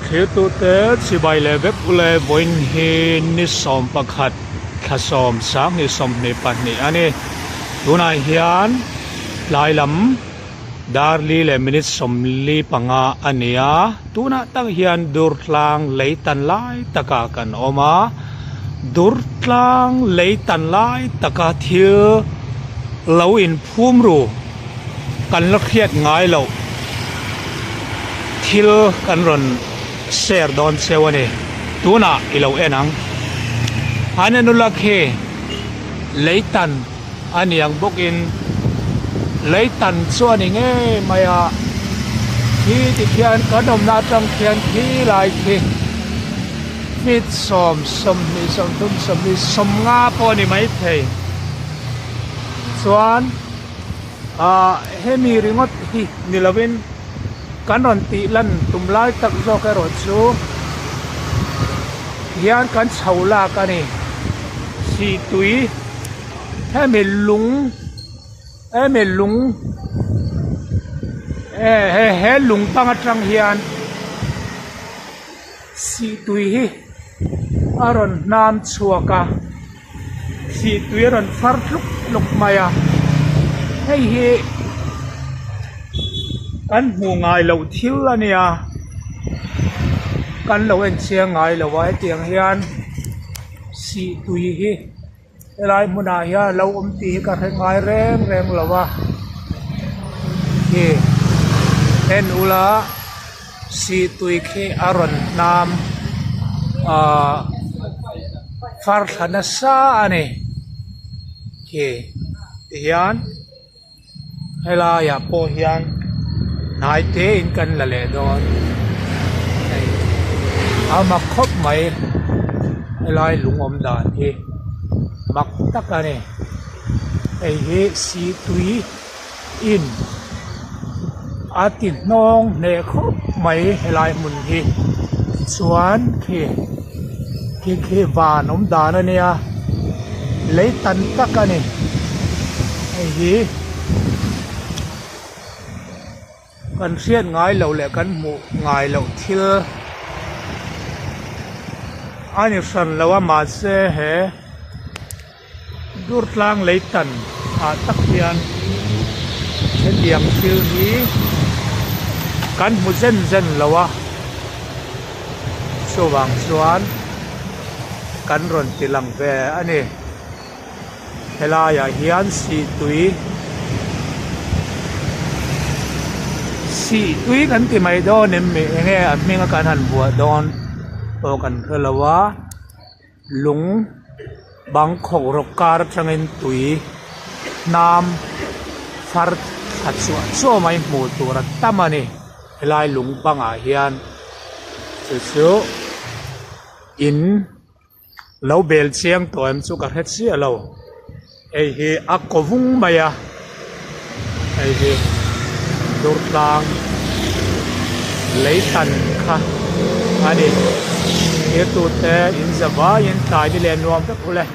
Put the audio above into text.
Thirtute chibai leh vek ule vawiin hi ni 11 thla sawm sanghnih 22 a ni. Tunah hian tlai lam dar li leh minute 45 a ni a, tunah tak hian Durtlang lei tan lai takah kan awm a, Durtlang lei tan lai taka thil lo inphum ru. Kan la hriat ngai loh thil kan rawn share dawn cheu a ni. Tunah i lo en ang. Hanenula khi leitan a ni ang bawkin leitan chu a ni ngei mai a. Khi ti khian kan awmna atang khian khi lai khi feet 10, 20, 30, 40, 50 pawh a ni maithei. Chuan. Ahh hemi ringawt hi ni lovin kan rawn tih lan tum lai tak zawk erawh chu hian kan chho lak a ni sihtui hemi lung hemi lung he he lung pang atang hian sihtui hi a rawn hnam chhuak a. Sihtui a rawn far tluk tluk mai a, hei hi kan hmuh ngai loh thil a nia, kan lo en chiang ngai lo a hetiang hian sihtui hi helai hmunah hian a lo awm tih hi ka hre ngai reng reng lo a, khi en ula sihtui khi a rawn hnam ahh. Far thla nasa a ni khi tihian helaiah pawh hian hnai te in kan la leh dawn hei a mak khawp mai helai lung awm dan hi mak tak a ni hei hi sihtui in a ti hnawng hneh khawp mai helai hmun hi tichuan khi khi khi van awm dan a nia lei tan tak a ni hei hi kan hriat ngai loh leh kan hmuh ngai loh thil a ni hran lo a mahse he. Durtlang lei tan ah tak hian hetiang thil hi kan hmu zen zen lo a, chuvang chuan kan rawn ti lang ve a ni. Helaiah hian sihtui sihtui kan ti mai dawn em ni enge a hminga kan han buah dawn pawh kan hre lo a. Lung bang khawk rawk kar atangin tui hnam far thla chuah chuah mai hmuh tur a tam a ni helai lung bangah hian chu chu in lo bel chiang tawh em chu ka hre chiah lo hei hi a kaw vung mai a hei hi durtlang lei tan kha a ni thirtute in za vaiin tlai ni leh nuam vek ule.